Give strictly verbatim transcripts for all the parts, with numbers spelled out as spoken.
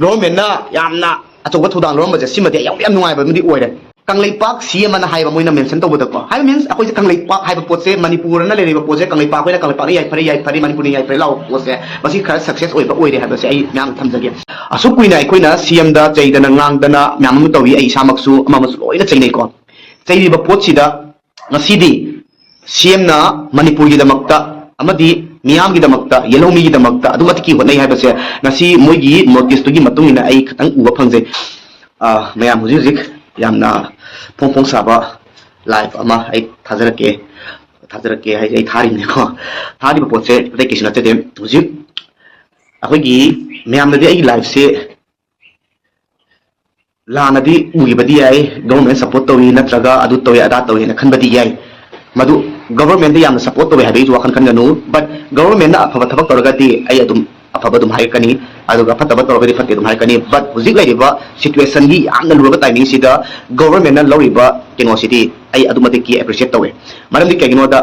ꯒꯣꯚꯔꯟꯃꯦꯟꯠꯅ ꯌꯥꯝꯅ ꯑꯆꯧꯕ ꯊꯧꯗꯥꯡ ꯂꯧꯔꯝꯕꯁꯦ, ꯁꯤꯃꯗꯤ ꯑꯩ ꯌꯥꯝ, ꯌꯥꯝ ꯅꯨꯡꯉꯥꯏꯕ ꯑꯃꯗꯤ ꯑꯣꯏꯔꯦ꯫ ꯀꯪꯂꯩꯄꯥꯛ ꯁꯤ ꯑꯃꯅ ꯍꯥꯏꯕ ꯃꯣꯏꯅ ꯃꯦꯟꯁꯟ ꯇꯧꯕꯗꯀꯣ, ꯍꯥꯏꯕ ꯃꯤꯟꯁ ꯑꯩꯈꯣꯏꯁꯦ ꯀꯪꯂꯩꯄꯥꯛ ꯍꯥꯏꯕ ꯄꯣꯠꯁꯦ, ꯃꯅꯤꯄꯨꯔꯅ ꯂꯩꯔꯤꯕ ꯄꯣꯠꯁꯦ, ꯀꯪꯂꯩꯄꯥꯛ ꯑꯩꯈꯣꯏꯅ ꯀꯪꯂꯩꯄꯥꯛꯅ ꯌꯥꯏꯐꯔꯦ, ꯌꯥꯏꯐꯔꯦ, ꯃꯅꯤꯄꯨꯔꯅ ꯌꯥꯏꯐꯔꯦ ꯂꯥꯎꯕ ꯄꯣꯠꯁꯦ, ꯃꯁꯤ ꯈꯔ ꯁꯛꯁꯦꯁ ꯑꯣꯏꯕ ꯑꯣꯏꯔꯦ ꯍꯥꯏꯕꯁꯦ ꯑꯩ ꯃꯌꯥꯝ ꯊꯝꯖꯒꯦ꯫ ꯑꯁꯨꯛ ꯀꯨꯏꯅ ꯑꯩꯈꯣꯏꯅ ꯁꯤ ꯑꯦꯝꯗ ꯆꯩꯗꯅ ꯉꯥꯡꯗꯅ ꯃꯌꯥꯝ ꯑꯃ ꯇꯧꯏ, ꯑꯩ ꯏꯁꯥꯃꯛꯁꯨ ꯑꯃ ꯑꯃꯁꯨ ꯂꯣꯏꯅ ꯆꯩꯅꯩꯀꯣ꯫ ꯆꯩꯔꯤꯕ ꯄꯣꯠꯁꯤꯗ ꯉꯁꯤꯗꯤ ꯁꯤ ꯑꯦꯝꯅ ꯃꯅꯤꯄꯨꯔꯒꯤꯗꯃꯛꯇ ꯑꯃꯗꯤ ꯃꯤꯌꯥꯝꯒꯤꯗꯃꯛꯇ, ꯌꯦꯜꯍꯧꯃꯤꯒꯤꯗꯃꯛꯇ ꯑꯗꯨꯛ ꯃꯇꯤꯛꯀꯤ ꯍꯣꯠꯅꯩ ꯍꯥꯏꯕꯁꯦ ꯉꯁꯤ ꯃꯣꯏꯒꯤ ꯅꯣꯇꯤꯁꯇꯨꯒꯤ ꯃꯇꯨꯡ ꯏꯟꯅ ꯑꯩ ꯈꯤꯇꯪ ꯎꯕ ꯐꯪꯖꯩ꯫ ꯑ, ꯃꯌꯥꯝ ꯍꯧꯖꯤꯛ ꯍꯧꯖꯤꯛ ꯌꯥꯝꯅ ꯐꯣꯡ ꯐꯣꯡ ꯁꯥꯕ ꯂꯥꯏꯐ ꯑꯃ ꯑꯩ ꯊꯥꯖꯔꯛꯀꯦ, ꯊꯥꯖꯔꯛꯀꯦ ꯍꯥꯏꯁꯦ ꯑꯩ ꯊꯥꯔꯤꯕꯅꯤꯀꯣ꯫ ꯊꯥꯔꯤꯕ ꯄꯣꯠꯁꯦ ꯑꯇꯩ ꯀꯩꯁꯨ ꯅꯠꯆꯗꯦ꯫ ꯍꯧꯖꯤꯛ ꯑꯩꯈꯣꯏꯒꯤ ꯃꯌꯥꯝꯅꯗꯤ ꯑꯩꯒꯤ ꯂꯥꯏꯐꯁꯦ ꯂꯥꯟꯅꯗꯤ ꯎꯈꯤꯕꯗꯤ ꯌꯥꯏ, ꯒꯣꯚꯔꯟꯃꯦꯟꯠ ꯁꯞꯄꯣꯔꯠ ꯇꯧꯏ ꯅꯠꯇ꯭ꯔꯒ ꯑꯗꯨ ꯇꯧꯏ ꯑꯗꯥ ꯇꯧꯏ ꯍꯥꯏꯅ ꯈꯟꯕꯗꯤ ꯌꯥꯏ꯫ ꯃꯗꯨ ꯒꯣꯚꯔꯟꯃꯦꯟꯠꯇ ꯌꯥꯝꯅ ꯁꯞꯄꯣꯔꯠ ꯇꯧꯏ ꯍꯥꯏꯕꯒꯤꯁꯨ ꯋꯥꯈꯜ ꯈꯟꯒꯅꯨ꯫ ꯕꯠ ꯒꯣꯚꯔꯟꯃꯦꯟꯠꯅ ꯑꯐꯕ ꯊꯕꯛ ꯇꯧꯔꯒꯗꯤ ꯑꯩ ꯑꯗꯨꯝ ꯑꯐꯕ ꯑꯗꯨꯝ ꯍꯥꯏꯔꯛꯀꯅꯤ, ꯑꯗꯨꯒ ꯐꯠꯇꯕ ꯇꯧꯔꯒꯗꯤ ꯐꯠꯇꯦ ꯑꯗꯨꯝ ꯍꯥꯏꯔꯛꯀꯅꯤ꯫ ꯕꯠ ꯍꯧꯖꯤꯛ ꯂꯩꯔꯤꯕ ꯁꯤꯆꯨꯋꯦꯁꯟꯒꯤ ꯌꯥꯝꯅ ꯂꯨꯔꯕ ꯇꯥꯏꯃꯤꯡꯁꯤꯗ ꯒꯣꯚꯔꯟꯃꯦꯟꯠꯅ ꯂꯧꯔꯤꯕ ꯀꯩꯅꯣꯁꯤꯗꯤ ꯑꯩ ꯑꯗꯨꯛ ꯃꯇꯤꯛꯀꯤ ꯑꯦꯄ꯭ꯔꯤꯁꯤꯌꯦꯠ ꯇꯧꯋꯦ꯫ ꯃꯔꯝꯗꯤ ꯀꯩꯒꯤꯅꯣꯗ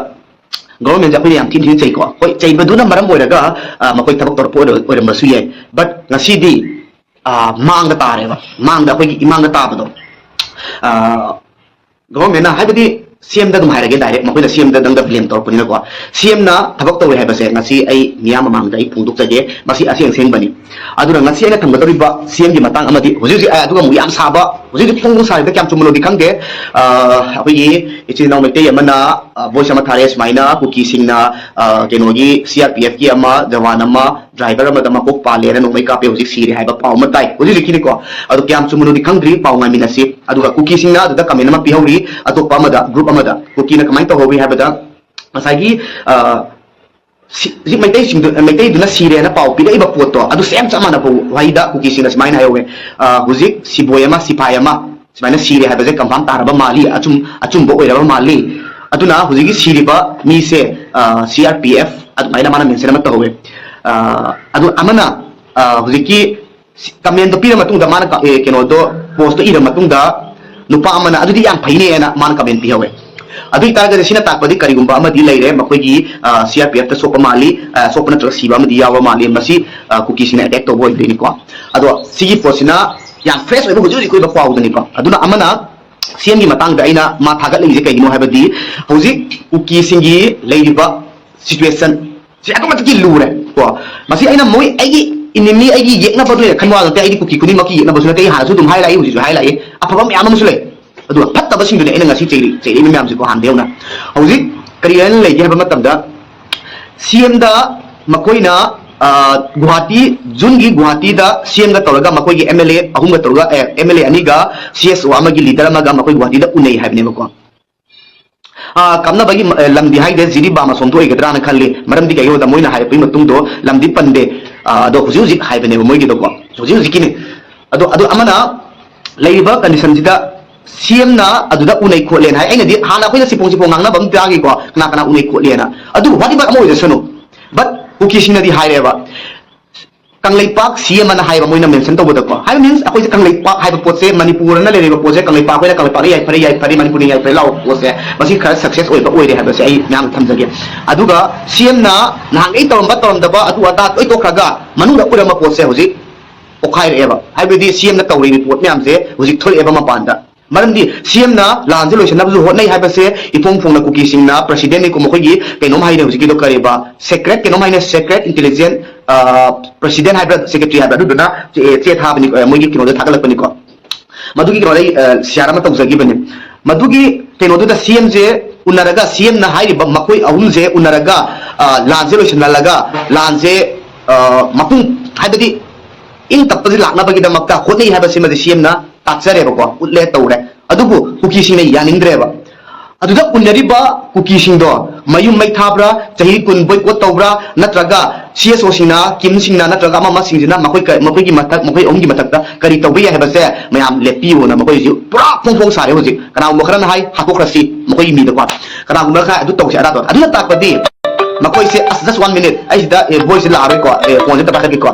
ꯒꯣꯚꯔꯟꯃꯦꯟꯠꯁꯦ ꯑꯩꯈꯣꯏꯅ ꯌꯥꯝ ꯊꯤꯅ ꯊꯤꯅ ꯆꯩꯀꯣ꯫ ꯍꯣꯏ, ꯆꯩꯕꯗꯨꯅ ꯃꯔꯝ ꯑꯣꯏꯔꯒ, ꯑ, ꯃꯈꯣꯏ ꯊꯕꯛ ꯇꯧꯔꯛꯄ ꯑꯣꯏꯔ-, ꯑꯣꯏꯔꯝꯕꯁꯨ ꯌꯥꯏ꯫ ꯕꯠ ꯉꯁꯤꯗꯤ, ꯑ, ꯃꯥꯡꯗ ꯇꯥꯔꯦꯕ, ꯃꯥꯡꯗ, ꯑꯩꯈꯣꯏꯒꯤ ꯏꯃꯥꯡꯗ ꯇꯥꯕꯗꯣ꯫ ꯑ, ꯒꯣꯚꯔꯟꯃꯦꯟꯠꯅ, ꯍꯥꯏꯕꯗꯤ ꯁꯤ ꯑꯦꯝꯗ ꯑꯗꯨꯝ ꯍꯥꯏꯔꯒꯦ ꯗꯥꯏꯔꯦꯛ, ꯃꯈꯣꯏꯅ ꯁꯤ ꯑꯦꯝꯗ ꯅꯪꯗ ꯕ꯭ꯂꯦꯝ ꯇꯧꯔꯛꯄꯅꯤꯅꯀꯣ꯫ ꯁꯤ ꯑꯦꯝꯅ ꯊꯕꯛ ꯇꯧꯔꯦ ꯍꯥꯏꯕꯁꯦ ꯉꯁꯤ ꯑꯩ ꯃꯤꯌꯥꯝ ꯃꯃꯥꯡꯗ ꯑꯩ ꯐꯣꯡꯗꯣꯛꯆꯒꯦ, ꯃꯁꯤ ꯑꯁꯦꯡ ꯑꯁꯦꯡꯕꯅꯤ꯫ ꯑꯗꯨꯅ ꯉꯁꯤ ꯑꯩꯅ ꯊꯝꯒꯗꯧꯔꯤꯕ ꯁꯤ ꯑꯦꯝꯒꯤ ꯃꯇꯥꯡ ꯑꯃꯗꯤ ꯍꯧꯖꯤꯛ ꯍꯧꯖꯤꯛ ꯑꯩ ꯑꯗꯨꯒ ꯑꯃꯨꯛ ꯌꯥꯝ ꯁꯥꯕ, ꯍꯧꯖꯤꯛ ꯍꯧꯖꯤꯛ ꯐꯣꯡ ꯐꯣꯡ ꯁꯥꯔꯤꯕ ꯀꯌꯥꯝ ꯆꯨꯝꯕꯅꯣꯗꯤ ꯈꯪꯗꯦ꯫ ꯑ, ꯑꯩꯈꯣꯏꯒꯤ ꯏꯆꯤꯜ ꯏꯅꯥꯎ ꯃꯩꯇꯩ ꯑꯃꯅ, ꯑ, ꯚꯣꯏꯁ ꯑꯃ ꯊꯥꯔꯛꯑꯦ ꯁꯨꯃꯥꯏꯅ, ꯀꯨꯀꯤꯁꯤꯡꯅ, ꯑ, ꯀꯩꯅꯣꯒꯤ ꯁꯤ ꯑꯥꯔ ꯄꯤ ꯑꯦꯐꯀꯤ ꯑꯃ ꯖꯋꯥꯟ ꯑꯃ ꯗ꯭ꯔꯥꯏꯚꯔ ꯑꯃꯗ ꯃꯀꯣꯛ ꯄꯥꯜꯂꯦꯅ ꯅꯣꯡꯃꯩ ꯀꯥꯞꯄꯦ, ꯍꯧꯖꯤꯛ ꯁꯤꯔꯦ ꯍꯥꯏꯕ ꯄꯥꯎ ꯑꯃ ꯇꯥꯏ꯫ ꯍꯧꯖꯤꯛ ꯍꯧꯖꯤꯛꯀꯤꯅꯤꯀꯣ꯫ ꯑꯗꯨ ꯀꯌꯥꯝ ꯆꯨꯝꯕꯅꯣꯗꯤ ꯈꯪꯗ꯭ꯔꯤ, ꯄꯥꯎ ꯉꯥꯏꯃꯤꯟꯅꯁꯤ꯫ ꯑꯗꯨꯒ ꯀꯨꯀꯤꯁꯤꯡꯅ ꯑꯗꯨꯗ ꯀꯃꯦꯟ ꯑꯃ ꯄꯤꯍꯧꯔꯤ, ꯑꯇꯣꯞꯄ ꯑꯃꯗ, ꯒ꯭ꯔꯨꯞ ꯑꯃꯗ꯫ ꯀꯨꯀꯤꯅ ꯀꯃꯥꯏꯅ ꯇꯧꯍꯧꯔꯤ ꯍꯥꯏꯕꯗ, ꯉꯁꯥꯏꯒꯤ, ꯑ, ꯁꯤ-, ꯍꯧꯖꯤꯛ ꯃꯩꯇꯩꯁꯤꯡꯗꯨ, ꯃꯩꯇꯩꯗꯨꯅ ꯁꯤꯔꯦꯅ ꯄꯥꯎ ꯄꯤꯔꯛꯏꯕ ꯄꯣꯠꯇꯣ, ꯑꯗꯨ ꯁꯦꯝ ꯆꯞ ꯃꯥꯟꯅꯕ ꯋꯥꯍꯩꯗ ꯀꯨꯀꯤꯁꯤꯡꯅ ꯁꯨꯃꯥꯏꯅ ꯍꯥꯏꯍꯧꯋꯦ, ꯑ, "ꯍꯧꯖꯤꯛ ꯁꯤꯕꯣꯏ ꯑꯃ, ꯁꯤꯐꯥꯏ ꯑꯃ ꯁꯨꯃꯥꯏꯅ ꯁꯤꯔꯦ ꯍꯥꯏꯕꯁꯦ ꯀꯟꯐꯥꯔꯝ ꯇꯥꯔꯕ ꯃꯥꯜꯂꯤ, ꯑꯆꯨꯝ-, ꯑꯆꯨꯝꯕ ꯑꯣꯏꯔꯕ ꯃꯥꯜꯂꯤ꯫ ꯑꯗꯨꯅ ꯍꯧꯖꯤꯛꯀꯤ ꯁꯤꯔꯤꯕ ꯃꯤꯁꯦ, ꯑ, ꯁꯤ ꯑꯥꯔ ꯄꯤ ꯑꯦꯐ" ꯑꯗꯨꯃꯥꯏꯅ ꯃꯥꯅ ꯃꯦꯟꯁꯟ ꯑꯃ ꯇꯧꯍꯧꯋꯦ꯫ ꯑ, ꯑꯗꯨ ꯑꯃꯅ, ꯑ, ꯍꯧꯖꯤꯛꯀꯤ ꯁꯤ-, ꯀꯃꯦꯟꯗꯣ ꯄꯤꯔ ꯃꯇꯨꯡꯗ ꯃꯥꯅ ꯀ-, ꯑꯦ, ꯀꯩꯅꯣꯗꯣ, ꯄꯣꯁꯇꯣ ꯏꯔ ꯃꯇꯨꯡꯗ ꯅꯨꯄꯥ ꯑꯃꯅ "ꯑꯗꯨꯗꯤ ꯌꯥꯝ ꯐꯩꯅꯦꯅ" ꯃꯥꯅ ꯀꯃꯦꯟ ꯄꯤꯍꯧꯋꯦ꯫ ꯑꯗꯨ ꯑꯣꯏꯇꯥꯔꯒꯗꯤ ꯁꯤꯅ ꯇꯥꯛꯄꯗꯤ ꯀꯔꯤꯒꯨꯝꯕ ꯑꯃꯗꯤ ꯂꯩꯔꯦ, ꯃꯈꯣꯏꯒꯤ, ꯑ, CRPF ꯇ ꯁꯣꯛꯄ ꯃꯥꯜꯂꯤ, ꯑ, ꯁꯣꯛꯄ ꯅꯠꯇ꯭ꯔꯒ ꯁꯤꯕ ꯑꯃꯗꯤ ꯌꯥꯎꯕ ꯃꯥꯜꯂꯤ꯫ ꯃꯁꯤ, ꯑ, ꯀꯨꯀꯤꯁꯤꯡꯅ attack ꯇꯧꯕ ꯑꯣꯏꯗꯣꯏꯅꯤꯀꯣ꯫ ꯑꯗꯣ ꯁꯤꯒꯤ ꯄꯣꯠꯁꯤꯅ ꯌꯥꯝ fresh ꯑꯣꯏꯕ ꯍꯧꯖꯤꯛ ꯍꯧꯖꯤꯛ ꯑꯣꯏꯕ ꯄꯥꯎꯗꯨꯅꯤꯀꯣ꯫ ꯑꯗꯨꯅ ꯑꯃꯅ CM ꯒꯤ ꯃꯇꯥꯡꯗ ꯑꯩꯅ ꯃꯥ ꯊꯥꯒꯠꯂꯛꯏꯁꯦ ꯀꯩꯒꯤꯅꯣ ꯍꯥꯏꯕꯗꯤ, ꯍꯧꯖꯤꯛ ꯀꯨꯀꯤꯁꯤꯡꯒꯤ ꯂꯩꯔꯤꯕ situation ꯁꯤ ꯑꯗꯨꯛꯀꯤ ꯃꯇꯤꯛ ꯂꯨꯔꯦ ꯀꯣ꯫ ꯃꯁꯤ ꯑꯩꯅ ꯃꯣꯏ ꯑꯩꯒꯤ enemy, ꯑꯩꯒꯤ ꯌꯦꯛꯅꯕꯗꯣ ꯑꯩꯅ ꯈꯟꯕ ꯋꯥ ꯅꯠꯇꯦ, ꯑꯩꯗꯤ ꯀꯨꯀꯤ ꯈꯨꯗꯤꯡꯃꯛꯀꯤ ꯌꯦꯛꯅꯕꯁꯨ ꯅꯠꯇꯦ, ꯑꯩ ꯍꯥꯟꯅꯁꯨ ꯑꯗꯨꯝ ꯍꯥꯏꯔꯛꯏ, ꯍꯧꯖꯤꯛꯁꯨ ꯍꯥꯏꯔꯛꯏ, ꯑꯐꯕ ꯃꯌꯥꯝ ꯑꯃꯁꯨ ꯂꯩ꯫ ꯑꯗꯨꯒ ꯐꯠꯇꯕꯁꯤꯡꯗꯨꯅꯦ ꯑꯩꯅ ꯉꯁꯤ ꯆꯩꯔꯤ-, ꯆꯩꯔꯛꯏꯕ ꯃꯌꯥꯝꯁꯦꯀꯣ꯫ ꯍꯥꯟꯅꯗꯤ ꯍꯧꯅ ꯍꯧꯖꯤꯛ ꯀꯔꯤ ꯍꯥꯏꯅ ꯂꯩꯒꯦ ꯍꯥꯏꯕ ꯃꯇꯝꯗ, CM ꯗ ꯃꯈꯣꯏꯅ, ꯑ, ꯒꯨꯍꯥꯇꯤ, June ꯒꯤ ꯒꯨꯍꯥꯇꯤꯗ CM ꯒ ꯇꯧꯔꯒ ꯃꯈꯣꯏꯒꯤ MLA ꯑꯍꯨꯝꯒ ꯇꯧꯔꯒ, ꯑꯦ, MLA ꯑꯅꯤꯒ CSO ꯑꯃꯒꯤ leader ꯑꯃꯒ ꯃꯈꯣꯏ ꯒꯨꯍꯥꯇꯤꯗ ꯎꯅꯩ ꯍꯥꯏꯕꯅꯦꯕꯀꯣ꯫ ꯑ, ꯀꯥꯞꯅꯕꯒꯤ, ꯑ, ꯂꯝꯗꯤ ꯍꯥꯏꯗꯦ, ꯖꯤꯔꯤꯕꯥꯝ ꯑꯁꯣꯝꯗ ꯑꯣꯏꯒꯗ꯭ꯔꯥꯅ ꯈꯜꯂꯤ꯫ ꯃꯔꯝꯗꯤ ꯀꯩꯒꯤꯅꯣꯗ ꯃꯣꯏꯅ ꯍꯥꯏꯔꯛꯄꯒꯤ ꯃꯇꯨꯡꯗꯣ ꯂꯝꯗꯤ ꯄꯟꯗꯦ꯫ ꯑ, ꯑꯗꯣ ꯍꯧꯖꯤꯛ ꯍꯧꯖꯤꯛ ꯍꯥꯏꯕꯅꯦꯕ ꯃꯣꯏꯒꯤꯗꯣꯀꯣ, ꯍꯧꯖꯤꯛ ꯍꯧꯖꯤꯛꯀꯤꯅꯤ꯫ ꯑꯗꯣ, ꯑꯗꯣ ꯑꯃꯅ ꯂꯩꯔꯤꯕ condition ꯁꯤꯗ CM ꯅ ꯑꯗꯨꯗ ꯎꯅꯩ ꯈꯣꯠꯂꯦꯅ ꯍꯥꯏ꯫ ꯑꯩꯅꯗꯤ ꯍꯥꯟꯅ ꯑꯩꯈꯣꯏꯅ ꯆꯤꯐꯣꯡ ꯆꯤꯐꯣꯡ ꯉꯥꯡꯅꯕ ꯑꯃ ꯇꯥꯈꯤꯀꯣ, ꯀꯅꯥ ꯀꯅꯥ ꯎꯅꯩ ꯈꯣꯠꯂꯦꯅ꯫ ꯑꯗꯨ whatever ꯑꯃ ꯑꯣꯏꯖꯁꯅꯨ, but ꯀꯨꯀꯤꯁꯤꯡꯅꯗꯤ ꯍꯥꯏꯔꯦꯕ, ꯀꯪꯂꯩꯄꯥꯛ CM ꯑꯅ ꯍꯥꯏꯕ ꯃꯣꯏꯅ mention ꯇꯧꯕꯗꯀꯣ, ꯍꯥꯏꯕ means ꯑꯩꯈꯣꯏꯁꯦ ꯀꯪꯂꯩꯄꯥꯛ ꯍꯥꯏꯕ ꯄꯣꯠꯁꯦ, ꯃꯅꯤꯄꯨꯔ ꯑꯅ ꯂꯩꯔꯤꯕ ꯄꯣꯠꯁꯦ, ꯀꯪꯂꯩꯄꯥꯛ ꯑꯩꯈꯣꯏꯅ ꯀꯪꯂꯩꯄꯥꯛꯅ ꯌꯥꯏꯐꯔꯦ, ꯌꯥꯏꯐꯔꯦ, ꯃꯅꯤꯄꯨꯔꯅ ꯌꯥꯏꯐꯔꯦ ꯂꯥꯎꯕ ꯄꯣꯠꯁꯦ, ꯃꯁꯤ ꯈꯔ success ꯑꯣꯏꯕ ꯑꯣꯏꯔꯦ ꯍꯥꯏꯕꯁꯦ ꯑꯩ ꯃꯌꯥꯝꯗ ꯊꯝꯖꯒꯦ꯫ ꯑꯗꯨꯒ CM ꯅ ꯅꯍꯥꯟꯈꯩ ꯇꯧꯔꯝꯕ ꯇꯧꯔꯝꯗꯕ ꯑꯗꯨ ꯑꯗꯥ ꯂꯣꯏ ꯇꯣꯛꯈ꯭ꯔꯒ ꯃꯅꯨꯡꯗ ꯑꯣꯏꯔꯝꯕ ꯄꯣꯠꯁꯦ ꯍꯧꯖꯤꯛ ꯄꯣꯛꯈꯥꯏꯔꯛꯑꯦꯕ꯫ ꯍꯥꯏꯕꯗꯤ CM ꯅ ꯇꯧꯔꯤꯕ ꯄꯣꯠ ꯃꯌꯥꯝꯁꯦ ꯍꯧꯖꯤꯛ ꯊꯣꯛꯂꯛꯑꯦꯕ ꯃꯄꯥꯟꯗ꯫ ꯃꯔꯝꯗꯤ CM ꯅ ꯂꯥꯟꯁꯦ ꯂꯣꯏꯁꯤꯟꯅꯕꯁꯨ ꯍꯣꯠꯅꯩ ꯍꯥꯏꯕꯁꯦ ꯏꯐꯣꯡ ꯐꯣꯡꯅ ꯀꯨꯀꯤꯁꯤꯡꯅ president ꯅꯤꯀꯣ, ꯃꯈꯣꯏꯒꯤ ꯀꯩꯅꯣꯝ ꯍꯥꯏꯅꯦ ꯍꯧꯖꯤꯛꯀꯤꯗꯣ ꯀꯔꯤꯕ, secret ꯀꯩꯅꯣꯝ ꯍꯥꯏꯅꯦ, secret intelligence, ꯑ, president ꯍꯥꯏꯕ꯭ꯔꯥ secretary ꯍꯥꯏꯕ꯭ꯔꯥ, ꯑꯗꯨꯗꯨꯅ ꯆꯦ, ꯆꯦ ꯊꯥꯕꯅꯤ, ꯑ, ꯃꯣꯏꯒꯤ ꯀꯩꯅꯣꯗ ꯊꯥꯒꯠꯂꯛꯄꯅꯤꯀꯣ꯫ ꯃꯗꯨꯒꯤ ꯀꯩꯅꯣꯗ ꯑꯩ, ꯑ, share ꯑꯃ ꯇꯧꯖꯈꯤꯕꯅꯦ꯫ ꯃꯗꯨꯒꯤ ꯀꯩꯅꯣꯗꯨꯗ CM ꯁꯦ ꯎꯅꯔꯒ, CM ꯅ ꯍꯥꯏꯔꯤꯕ ꯃꯈꯣꯏ ꯑꯍꯨꯝꯁꯦ ꯎꯅꯔꯒ, ꯑ, ꯂꯥꯟꯁꯦ ꯂꯣꯏꯁꯤꯟꯍꯜꯂꯒ, ꯂꯥꯟꯁꯦ, ꯑ, ꯃꯄꯨꯡ, ꯍꯥꯏꯕꯗꯤ ꯏꯪ ꯇꯞꯄꯁꯦ ꯂꯥꯛꯅꯕꯒꯤꯗꯃꯛꯇ ꯍꯣꯠꯅꯩ ꯍꯥꯏꯕꯁꯤꯃꯗꯤ CM ꯅ ꯇꯥꯛꯆꯔꯦꯕꯀꯣ, ꯎꯠꯂꯦ, ꯇꯧꯔꯦ꯫ ꯑꯗꯨꯕꯨ ꯀꯨꯀꯤꯁꯤꯡꯅ ꯌꯥꯅꯤꯡꯗ꯭ꯔꯦꯕ꯫ ꯑꯗꯨꯗ ꯎꯅꯔꯤꯕ ꯀꯨꯀꯤꯁꯤꯡꯗꯣ ꯃꯌꯨꯝ ꯃꯩ ꯊꯥꯕ꯭ꯔꯥ, ꯆꯍꯤ ꯀꯨꯟ boycott ꯇꯧꯕ꯭ꯔꯥ, ꯅꯠꯇ꯭ꯔꯒ CSO ꯁꯤꯡꯅ, ꯀꯤꯝꯁꯤꯡꯅ, ꯅꯠꯇ꯭ꯔꯒ ꯑꯃ ꯑꯃꯁꯤꯡꯁꯤꯅ ꯃꯈꯣꯏ ꯀ-, ꯃꯈꯣꯏꯒꯤ ꯃꯊꯛ, ꯃꯈꯣꯏ ꯑꯍꯨꯝꯒꯤ ꯃꯊꯛꯇ ꯀꯔꯤ ꯇꯧꯕ ꯌꯥꯏ ꯍꯥꯏꯕꯁꯦ ꯃꯌꯥꯝ ꯂꯦꯞꯄꯤꯌꯣꯅ ꯃꯈꯣꯏ ꯍꯧꯖꯤꯛ ꯄꯨꯔꯥ ꯐꯣꯡ ꯐꯣꯡ ꯁꯥꯔꯦ꯫ ꯍꯧꯖꯤꯛ ꯀꯅꯥꯒꯨꯝꯕ ꯈꯔꯅ ꯍꯥꯏ, ꯍꯥꯠꯇꯣꯛꯈ꯭ꯔꯁꯤ ꯃꯈꯣꯏꯒꯤ ꯃꯤꯗꯀꯣ, ꯀꯅꯥꯒꯨꯝꯕ ꯈꯔ ꯑꯗꯨ ꯇꯧꯁꯤ ꯑꯗꯥ ꯇꯧꯁꯤ꯫ ꯑꯗꯨꯅ ꯇꯥꯛꯄꯗꯤ ꯃꯈꯣꯏꯁꯦ, ꯑꯁ, just one minute, ꯑꯩ ꯁꯤꯗ, ꯑꯦ, voice ꯁꯦ ꯂꯥꯛꯑꯔꯣꯏꯀꯣ, ꯑꯦ, phone ꯁꯦ ꯑꯝꯇ ꯄꯥꯏꯈꯠꯀꯦꯀꯣ꯫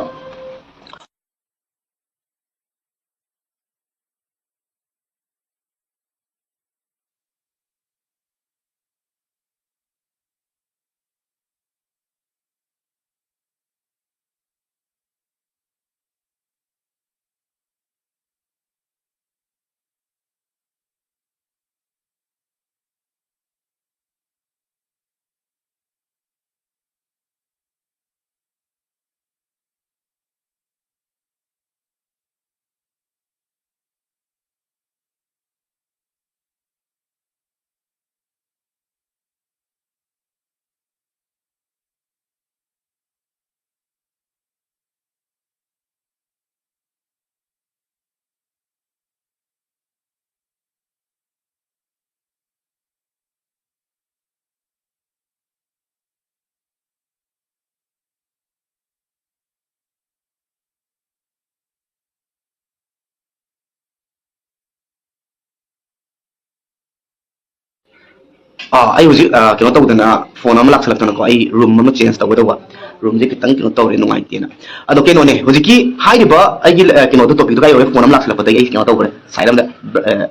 ꯑꯥ, ꯑꯩ ꯍꯧꯖꯤꯛ, ꯑ, ꯀꯩꯅꯣ ꯇꯧꯗꯅ, ꯐꯣꯟ ꯑꯃ ꯂꯥꯛꯁꯜꯂꯛꯇꯅꯀꯣ, ꯑꯩ ꯔꯨꯝ ꯑꯃ ꯆꯦꯟꯖ ꯇꯧꯒꯗꯧꯕ, ꯔꯨꯝꯁꯦ ꯈꯤꯇꯪ ꯀꯩꯅꯣ ꯇꯧꯔꯦ, ꯅꯨꯡꯉꯥꯏꯇꯦꯅ꯫ ꯑꯗꯣ ꯀꯩꯅꯣꯅꯦ, ꯍꯧꯖꯤꯛꯀꯤ ꯍꯥꯏꯔꯤꯕ ꯑꯩꯒꯤ, ꯑ, ꯀꯩꯅꯣꯗꯣ, ꯇꯣꯄꯤꯛꯇꯣ ꯀꯥꯏ ꯌꯧꯔꯦ? ꯐꯣꯟ ꯑꯃ ꯂꯥꯛꯁꯜꯂꯛꯄꯗꯒꯤ ꯑꯩ ꯀꯩꯅꯣ ꯇꯧꯈ꯭ꯔꯦ, ꯁꯥꯏꯠ ꯑꯃꯗ, ꯑ,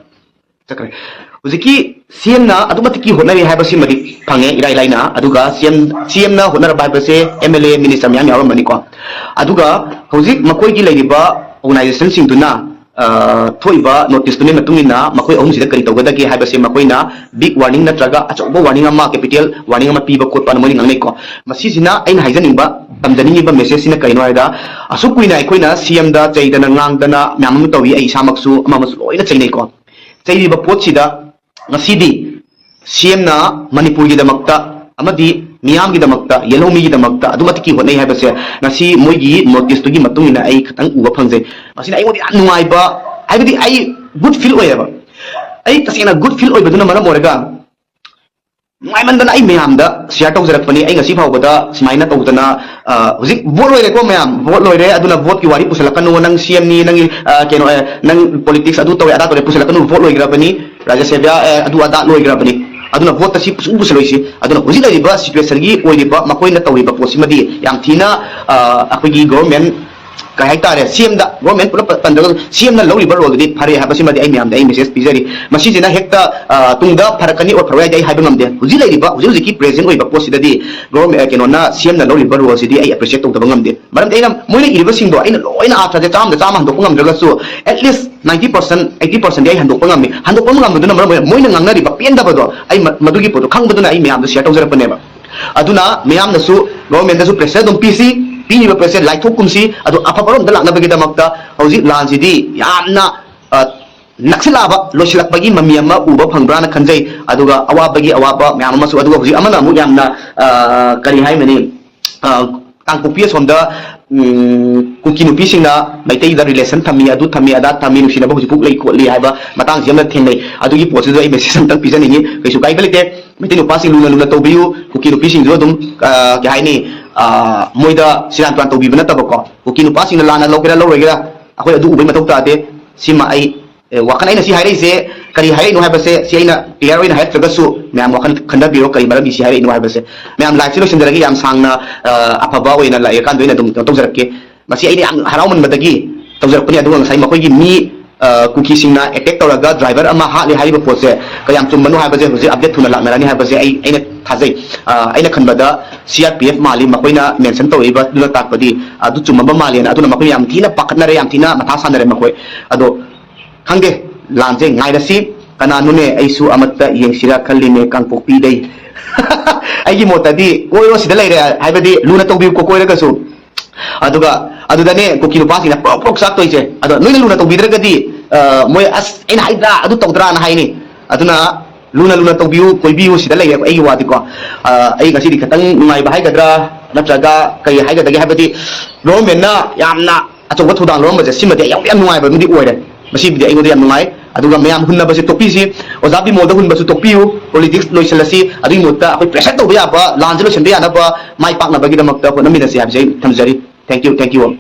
ꯆꯠꯈ꯭ꯔꯦ꯫ ꯍꯧꯖꯤꯛꯀꯤ ꯁꯤ ꯑꯦꯝꯅ ꯑꯗꯨꯛ ꯃꯇꯤꯛꯀꯤ ꯍꯣꯠꯅꯔꯤ ꯍꯥꯏꯕꯁꯤꯃꯗꯤ ꯐꯪꯉꯦ ꯏꯔꯥꯏ ꯂꯥꯏꯅ꯫ ꯑꯗꯨꯒ ꯁꯤ ꯑꯦꯝ, ꯁꯤ ꯑꯦꯝꯅ ꯍꯣꯠꯅꯔꯕ ꯍꯥꯏꯕꯁꯦ ꯑꯦꯝ ꯑꯦꯜ ꯑꯦ, ꯃꯤꯅꯤꯁꯇꯔ ꯃꯌꯥꯝ ꯌꯥꯎꯔꯝꯕꯅꯤꯀꯣ꯫ ꯑꯗꯨꯒ ꯍꯧꯖꯤꯛ ꯃꯈꯣꯏꯒꯤ ꯂꯩꯔꯤꯕ ꯑꯣꯔꯒꯅꯥꯏꯖꯦꯁꯟꯁꯤꯡꯗꯨꯅ, ꯑ, ꯊꯣꯛꯏꯕ ꯅꯣꯇꯤꯁꯇꯨꯒꯤ ꯃꯇꯨꯡ ꯏꯟꯅ ꯃꯈꯣꯏ ꯑꯍꯨꯝꯁꯤꯗ ꯀꯔꯤ ꯇꯧꯒꯗꯒꯦ ꯍꯥꯏꯕꯁꯦ ꯃꯈꯣꯏꯅ ꯕꯤꯛ ꯋꯥꯔꯅꯤꯡ ꯅꯠꯇ꯭ꯔꯒ ꯑꯆꯧꯕ ꯋꯥꯔꯅꯤꯡ ꯑꯃ, ꯀꯦꯄꯤꯇꯦꯜ ꯋꯥꯔꯅꯤꯡ ꯑꯃ ꯄꯤꯕ ꯈꯣꯠꯄꯅ ꯃꯣꯏꯅ ꯉꯥꯡꯅꯩꯀꯣ꯫ ꯃꯁꯤꯁꯤꯅ ꯑꯩꯅ ꯍꯥꯏꯖꯅꯤꯡꯕ, ꯇꯝꯖꯅꯤꯡꯉꯤꯕ ꯃꯦꯁꯦꯖꯁꯤꯅ ꯀꯔꯤꯅꯣ ꯍꯥꯏꯔꯒ, ꯑꯁꯨꯛ ꯀꯨꯏꯅ ꯑꯩꯈꯣꯏꯅ ꯁꯤ ꯑꯦꯝꯗ ꯆꯩꯗꯅ ꯉꯥꯡꯗꯅ ꯃꯌꯥꯝ ꯑꯃ ꯇꯧꯏ, ꯑꯩ ꯏꯁꯥꯃꯛꯁꯨ ꯑꯃ ꯑꯃꯁꯨ ꯂꯣꯏꯅ ꯆꯩꯅꯩꯀꯣ꯫ ꯆꯩꯔꯤꯕ ꯄꯣꯠꯁꯤꯗ ꯉꯁꯤꯗꯤ ꯁꯤ ꯑꯦꯝꯅ ꯃꯅꯤꯄꯨꯔꯒꯤꯗꯃꯛꯇ ꯑꯃꯗꯤ ꯃꯤꯌꯥꯝꯒꯤꯗꯃꯛꯇ, ꯌꯦꯜꯍꯧꯃꯤꯒꯤꯗꯃꯛꯇ ꯑꯗꯨꯛ ꯃꯇꯤꯛꯀꯤ ꯍꯣꯠꯅꯩ ꯍꯥꯏꯕꯁꯦ ꯉꯁꯤ ꯃꯣꯏꯒꯤ ꯅꯣꯇꯤꯁꯇꯨꯒꯤ ꯃꯇꯨꯡ ꯏꯟꯅ ꯑꯩ ꯈꯤꯇꯪ ꯎꯕ ꯐꯪꯖꯩ꯫ ꯃꯁꯤꯅ ꯑꯩꯉꯣꯟꯗ ꯌꯥꯝ ꯅꯨꯡꯉꯥꯏꯕ, ꯍꯥꯏꯕꯗꯤ ꯑꯩ ꯒꯨꯗ ꯐꯤꯜ ꯑꯣꯏꯌꯦꯕ꯫ ꯑꯩ ꯇꯁꯦꯡꯅ ꯒꯨꯗ ꯐꯤꯜ ꯑꯣꯏꯕꯗꯨꯅ ꯃꯔꯝ ꯑꯣꯏꯔꯒ ꯅꯨꯡꯉꯥꯏꯃꯟꯗꯅ ꯑꯩ ꯃꯌꯥꯝꯗ ꯁꯤꯌꯥꯔ ꯇꯧꯖꯔꯛꯄꯅꯤ꯫ ꯑꯩ ꯉꯁꯤ ꯐꯥꯎꯕꯗ ꯁꯨꯃꯥꯏꯅ ꯇꯧꯗꯅ, ꯑ, ꯍꯧꯖꯤꯛ ꯚꯣꯠ ꯂꯣꯏꯔꯦꯀꯣ ꯃꯌꯥꯝ, ꯚꯣꯠ ꯂꯣꯏꯔꯦ, ꯑꯗꯨꯅ ꯚꯣꯠꯀꯤ ꯋꯥꯔꯤ ꯄꯨꯁꯜꯂꯛꯀꯅꯨ, ꯅꯪ ꯁꯤ ꯑꯦꯝꯅꯤ, ꯅꯪꯒꯤ, ꯑ, ꯀꯩꯅꯣ, ꯑ, ꯅꯪ ꯄꯣꯂꯤꯇꯤꯛꯁ ꯑꯗꯨ ꯇꯧꯔꯦ, ꯑꯗꯥ ꯇꯧꯔꯦ ꯄꯨꯁꯜꯂꯛꯀꯅꯨ, ꯚꯣꯠ ꯂꯣꯏꯈ꯭ꯔꯕꯅꯤ, ꯔꯥꯖ꯭ꯌ ꯁꯦꯕꯥ, ꯑ, ꯑꯗꯨ ꯑꯗꯥ ꯂꯣꯏꯈ꯭ꯔꯕꯅꯤ꯫ ꯑꯗꯨꯅ ꯚꯣꯠꯇ ꯁꯤ ꯄꯨꯁꯨ ꯄꯨꯁꯜꯂꯣꯏꯁꯤ꯫ ꯑꯗꯨꯅ ꯍꯧꯖꯤꯛ ꯂꯩꯔꯤꯕ ꯁꯤꯆꯨꯋꯦꯁꯟꯒꯤ ꯑꯣꯏꯔꯤꯕ ꯃꯈꯣꯏꯅ ꯇꯧꯔꯤꯕ ꯄꯣꯠꯁꯤꯃꯗꯤ ꯌꯥꯝ ꯊꯤꯅ, ꯑ, ꯑꯩꯈꯣꯏꯒꯤ ꯒꯣꯚꯔꯟꯃꯦꯟ ꯀꯩ ꯍꯥꯏꯇꯥꯔꯦ, ꯁꯤ ꯑꯦꯝꯗ, ꯒꯣꯚꯔꯟꯃꯦꯟ ꯄꯨꯂꯞ ꯄꯟꯗ꯭ꯔꯒꯁꯨ ꯁꯤ ꯑꯦꯝꯅ ꯂꯧꯔꯤꯕ ꯔꯣꯜꯗꯨꯗꯤ ꯐꯔꯦ ꯍꯥꯏꯕꯁꯤꯃꯗꯤ ꯑꯩ ꯃꯌꯥꯝꯗ ꯑꯩ ꯃꯦꯁꯦꯖ ꯄꯤꯖꯔꯤ꯫ ꯃꯁꯤꯁꯤꯅ ꯍꯦꯛꯇ, ꯑ, ꯇꯨꯡꯗ ꯐꯔꯛꯀꯅꯤ ꯑꯣꯔ ꯐꯔꯣꯏ ꯍꯥꯏꯗꯤ ꯑꯩ ꯍꯥꯏꯕ ꯉꯝꯗꯦ꯫ ꯍꯧꯖꯤꯛ ꯂꯩꯔꯤꯕ, ꯍꯧꯖꯤꯛ ꯍꯧꯖꯤꯛꯀꯤ ꯄ꯭ꯔꯦꯖꯦꯟ ꯑꯣꯏꯕ ꯄꯣꯠꯁꯤꯗꯗꯤ ꯒꯣꯚꯔꯟꯃꯦꯟ, ꯑ, ꯀꯩꯅꯣꯅ, ꯁꯤ ꯑꯦꯝꯅ ꯂꯧꯔꯤꯕ ꯔꯣꯜꯁꯤꯗꯤ ꯑꯩ ꯑꯦꯄ꯭ꯔꯤꯁꯤꯌꯦꯠ ꯇꯧꯗꯕ ꯉꯝꯗꯦ꯫ ꯃꯔꯝꯗꯤ ꯑꯩꯅ, ꯃꯣꯏꯅ ꯏꯔꯤꯕꯁꯤꯡꯗꯣ ꯑꯩꯅ ꯂꯣꯏꯅ ꯑꯥꯔꯊꯁꯦ ꯆꯥꯝꯃꯗ ꯆꯥꯝꯃ ꯍꯟꯗꯣꯛꯄ ꯉꯝꯗ꯭ꯔꯒꯁꯨ, at least ninety percent, eighty percent ꯗꯤ ꯑꯩ ꯍꯟꯗꯣꯛꯄ ꯉꯝꯃꯤ꯫ ꯍꯟꯗꯣꯛꯄ ꯉꯝꯕꯗꯨꯅ ꯃꯔꯝ ꯑꯣꯏꯔꯒ ꯃꯣꯏꯅ ꯉꯥꯡꯅꯔꯤꯕ ꯄꯦꯟꯗꯕꯗꯣ ꯑꯩ ꯃ-, ꯃꯗꯨꯒꯤ ꯄꯣꯠꯇꯣ ꯈꯪꯕꯗꯨꯅ ꯑꯩ ꯃꯌꯥꯝꯗ ꯁꯤꯌꯥꯔ ꯇꯧꯖꯔꯛꯄꯅꯦꯕ꯫ ꯑꯗꯨꯅ ꯃꯌꯥꯝꯅꯁꯨ ꯒꯣꯚꯔꯟꯃꯦꯟꯗꯁꯨ ꯄ꯭ꯔꯦꯁꯔ ꯑꯗꯨꯝ ꯄꯤꯁꯤ, ꯄꯤꯔꯤꯕ ꯄ꯭ꯔꯦꯁꯔ ꯂꯥꯏꯊꯣꯛꯀꯨꯝꯁꯤ, ꯑꯗꯨ ꯑꯐꯕꯔꯣꯝꯗ ꯂꯥꯛꯅꯕꯒꯤꯗꯃꯛꯇ ꯍꯧꯖꯤꯛ ꯂꯥꯟꯁꯤꯗꯤ ꯌꯥꯝꯅ, ꯑ, ꯅꯛꯁꯤꯜꯂꯛꯑꯕ, ꯂꯣꯏꯁꯤꯜꯂꯛꯄꯒꯤ ꯃꯃꯤ ꯑꯃ ꯎꯕ ꯐꯪꯕ꯭ꯔꯥꯅ ꯈꯟꯖꯩ꯫ ꯑꯗꯨꯒ ꯑꯋꯥꯕꯒꯤ ꯑꯋꯥꯕ ꯃꯌꯥꯝ ꯑꯃꯁꯨ, ꯑꯗꯨꯒ ꯍꯧꯖꯤꯛ ꯑꯃꯅ ꯑꯃꯨꯛ ꯌꯥꯝꯅ, ꯑ, ꯀꯔꯤ ꯍꯥꯏꯒꯅꯤ, ꯑ, ꯀꯥꯡꯄꯣꯛꯄꯤ ꯑꯁꯣꯝꯗ, ꯎꯝ, ꯀꯨꯀꯤ ꯅꯨꯄꯤꯁꯤꯡꯅ ꯃꯩꯇꯩꯗ ꯔꯤꯂꯦꯁꯟ ꯊꯝꯃꯤ, ꯑꯗꯨ ꯊꯝꯃꯤ, ꯑꯗꯥ ꯊꯝꯃꯤ, ꯅꯨꯡꯁꯤꯅꯕ ꯍꯧꯖꯤꯛꯐꯥꯎ ꯂꯩ ꯈꯣꯠꯂꯤ ꯍꯥꯏꯕ ꯃꯇꯥꯡꯁꯤ ꯑꯃ ꯊꯦꯡꯅꯩ꯫ ꯑꯗꯨꯒꯤ ꯄꯣꯠꯁꯤꯗ ꯑꯩ ꯃꯦꯁꯦꯖ ꯑꯝꯇꯪ ꯄꯤꯖꯅꯤꯡꯉꯤ꯫ ꯀꯩꯁꯨ ꯀꯥꯏꯕ ꯂꯩꯇꯦ꯫ ꯃꯩꯇꯩ ꯅꯨꯄꯥꯁꯤꯡ ꯂꯨꯅ ꯂꯨꯅ ꯇꯧꯕꯤꯌꯨ꯫ ꯀꯨꯀꯤ ꯅꯨꯄꯤꯁꯤꯡꯁꯨ ꯑꯗꯨꯝ, ꯑ, ꯀꯩ ꯍꯥꯏꯅꯤ, ꯑ, ꯃꯣꯏꯗ ꯁꯤꯔꯥꯟ ꯇꯨꯔꯥꯟ ꯇꯧꯕꯤꯕ ꯅꯠꯇꯕꯀꯣ꯫ ꯀꯨꯀꯤ ꯅꯨꯄꯥꯁꯤꯡꯅ ꯂꯥꯟꯅ ꯂꯧꯒꯦꯔꯥ ꯂꯧꯔꯣꯏꯒꯦꯔꯥ, ꯑꯩꯈꯣꯏ ꯑꯗꯨ ꯎꯕꯩ ꯃꯊꯧ ꯇꯥꯗꯦ꯫ ꯁꯤꯃ ꯑꯩ ꯑꯦ, ꯋꯥꯈꯜ ꯑꯩꯅ ꯁꯤ ꯍꯥꯏꯔꯛꯏꯁꯦ ꯀꯔꯤ ꯍꯥꯏꯔꯛꯏꯅꯣ ꯍꯥꯏꯕꯁꯦ, ꯁꯤ ꯑꯩꯅ clear ꯑꯣꯏꯅ ꯍꯥꯏꯔꯛꯇ꯭ꯔꯒꯁꯨ ꯃꯌꯥꯝ ꯋꯥꯈꯜ ꯈꯟꯊꯕꯤꯔꯣ, ꯀꯔꯤ ꯃꯔꯝꯒꯤ ꯁꯤ ꯍꯥꯏꯔꯛꯏꯅꯣ ꯍꯥꯏꯕꯁꯦ꯫ ꯃꯌꯥꯝ live ꯁꯦ ꯂꯣꯏꯁꯤꯟꯖꯔꯒꯦ, ꯌꯥꯝ ꯁꯥꯡꯅ, ꯑ, ꯑꯐꯕ ꯑꯣꯏꯅ ꯂꯥꯛꯑꯦ ꯀꯥꯟꯗ ꯑꯩꯅ ꯑꯗꯨꯝ ꯀꯩꯅꯣ ꯇꯧꯖꯔꯛꯀꯦ꯫ ꯃꯁꯤ ꯑꯩꯅ ꯌꯥꯝ ꯍꯔꯥꯎꯃꯟꯕꯗꯒꯤ ꯇꯧꯖꯔꯛꯄꯅꯤ꯫ ꯑꯗꯨꯒ ꯉꯁꯥꯏ ꯃꯈꯣꯏꯒꯤ ꯃꯤ, ꯑ, ꯀꯨꯀꯤꯁꯤꯡꯅ attack ꯇꯧꯔꯒ driver ꯑꯃ ꯍꯥꯠꯂꯦ ꯍꯥꯏꯔꯤꯕ ꯄꯣꯠꯁꯦ ꯀꯌꯥꯝ ꯆꯨꯝꯕꯅꯣ ꯍꯥꯏꯕꯁꯦ ꯍꯧꯖꯤꯛ update ꯊꯨꯅ ꯂꯥꯛꯅꯔꯅꯤ ꯍꯥꯏꯕꯁꯦ ꯑꯩ, ꯑꯩꯅ ꯊꯥꯖꯩ꯫ ꯑ, ꯑꯩꯅ ꯈꯟꯕꯗ C R P F ꯃꯥꯜꯂꯤ ꯃꯈꯣꯏꯅ mention ꯇꯧꯔꯛꯏꯕꯗꯨꯅ ꯇꯥꯛꯄꯗꯤ ꯑꯗꯨ ꯆꯨꯝꯃꯝꯕ ꯃꯥꯜꯂꯦꯅ꯫ ꯑꯗꯨꯅ ꯃꯈꯣꯏ ꯌꯥꯝ ꯊꯤꯅ ꯄꯥꯈꯠꯅꯔꯦ, ꯌꯥꯝ ꯊꯤꯅ ꯃꯊꯥ ꯁꯥꯟꯅꯔꯦ ꯃꯈꯣꯏ꯫ ꯑꯗꯣ ꯈꯪꯗꯦ, ꯂꯥꯟꯁꯦ ꯉꯥꯏꯔꯁꯤ꯫ ꯀꯅꯥꯅꯣꯅꯦ, ꯑꯩꯁꯨ ꯑꯃꯠꯇ ꯌꯦꯡꯁꯤꯔꯥ ꯈꯜꯂꯤꯅꯦ ꯀꯥꯡꯄꯣꯛꯄꯤꯗꯩ꯫ ꯑꯩꯒꯤ ꯃꯣꯠꯇꯗꯤ ꯀꯣꯏꯔꯣ, ꯁꯤꯗ ꯂꯩꯔꯦ ꯍꯥꯏꯕꯗꯤ ꯂꯨꯅ ꯇꯧꯕꯤꯌꯨꯀꯣ ꯀꯣꯏꯔꯒꯁꯨ꯫ ꯑꯗꯨꯒ ꯑꯗꯨꯗꯅꯦ ꯀꯨꯀꯤ ꯅꯨꯄꯥꯁꯤꯡꯅ ꯄ꯭ꯔꯣꯛ ꯄ꯭ꯔꯣꯛ ꯆꯥꯛꯇꯣꯏꯁꯦ꯫ ꯑꯗꯣ ꯅꯣꯏꯅ ꯂꯨꯅ ꯇꯧꯕꯤꯗ꯭ꯔꯒꯗꯤ, ꯑ, ꯃꯣꯏ "ꯑꯁ, ꯑꯩꯅ ꯍꯥꯏꯗ꯭ꯔꯥ, ꯑꯗꯨ ꯇꯧꯗ꯭ꯔꯥꯅ" ꯍꯥꯏꯅꯤ꯫ ꯑꯗꯨꯅ ꯂꯨꯅ ꯂꯨꯅ ꯇꯧꯕꯤꯌꯨ, ꯀꯣꯏꯕꯤꯌꯨ, ꯁꯤꯗ ꯂꯩꯔꯦ ꯑꯩꯒꯤ ꯋꯥꯗꯤꯀꯣ꯫ ꯑ, ꯑꯩ ꯉꯁꯤꯗꯤ ꯈꯤꯇꯪ ꯅꯨꯡꯉꯥꯏꯕ ꯍꯥꯏꯒꯗ꯭ꯔꯥ, ꯅꯠꯇ꯭ꯔꯒ ꯀꯔꯤ ꯍꯥꯏꯒꯗꯒꯦ ꯍꯥꯏꯕꯗꯤ, ꯒꯣꯚꯔꯟꯃꯦꯟꯠꯅ ꯌꯥꯝꯅ ꯑꯆꯧꯕ ꯊꯧꯗꯥꯡ ꯂꯧꯔꯝꯕꯁꯦ ꯁꯤꯃꯗꯤ ꯑꯩ ꯌꯥꯝ, ꯌꯥꯝ ꯅꯨꯡꯉꯥꯏꯕ ꯑꯃꯗꯤ ꯑꯣꯏꯔꯦ꯫ ꯃꯁꯤꯕꯨꯗꯤ ꯑꯩꯉꯣꯟꯗ ꯌꯥꯝ ꯅꯨꯡꯉꯥꯏ꯫ ꯑꯗꯨꯒ ꯃꯌꯥꯝ ꯍꯨꯟꯅꯕꯁꯦ ꯇꯣꯛꯄꯤꯁꯤ, ꯑꯣꯖꯥ ꯕꯤꯃꯣꯜꯗ ꯍꯨꯟꯕꯁꯨ ꯇꯣꯛꯄꯤꯌꯨ꯫ Politics ꯂꯣꯏꯁꯤꯜꯂꯁꯤ, ꯑꯗꯨꯒꯤ ꯃꯍꯨꯠꯇ ꯑꯩꯈꯣꯏ pressure ꯇꯧꯕ ꯌꯥꯕ, ꯂꯥꯟꯁꯦ ꯂꯣꯏꯁꯤꯟꯕ ꯌꯥꯅꯕ, ꯃꯥꯏ ꯄꯥꯛꯅꯕꯒꯤꯗꯃꯛꯇ ꯍꯣꯠꯅꯃꯤꯟꯅꯁꯤ ꯍꯥꯏꯕꯁꯦ ꯑꯩ ꯊꯝꯖꯔꯤ꯫ Thank you, thank you all꯫